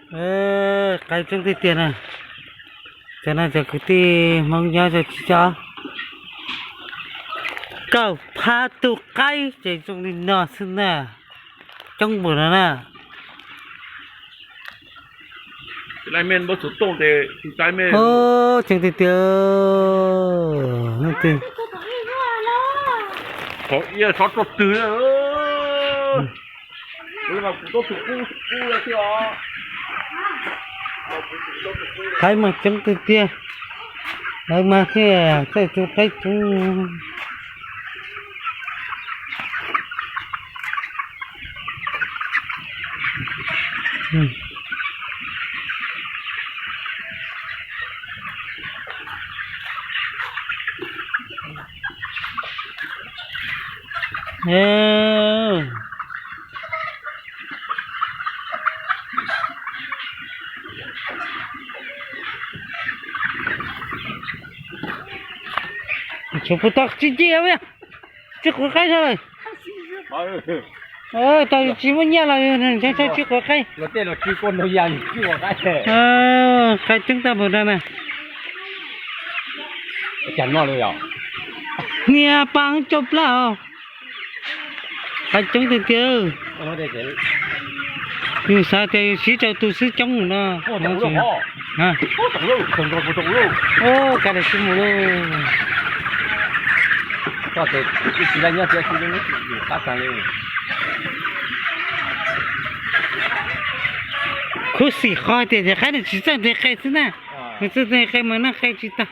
Qaib coob tiag tiag na. Cov no cov kwv tij Hmoob nyob tsis tso. Kaum phav tus qaib ces zoo li no xwb na. Coob npaum no na. Coob tiag tiag. Qaib mas coob tiag tiag. Lawv mas thiaj txawj tu qaib coob. Tshuav puas tau tsis ci, tsis quav qaib no lawm. Tau tsis muaj nyiaj los tsis quav qaib. Qaib coob tag npaum no na. Hnia pa coob plab os. Qaib coob tiag tiag. Yus xav tias yus siv rau tus xwb coob no. Kav liam sib mus lauj. Khuv xim qhov tias cov qaib nws tsis txawj nteg qe xwb na. Nws txawj nteg qe mas noj qe tsis tag.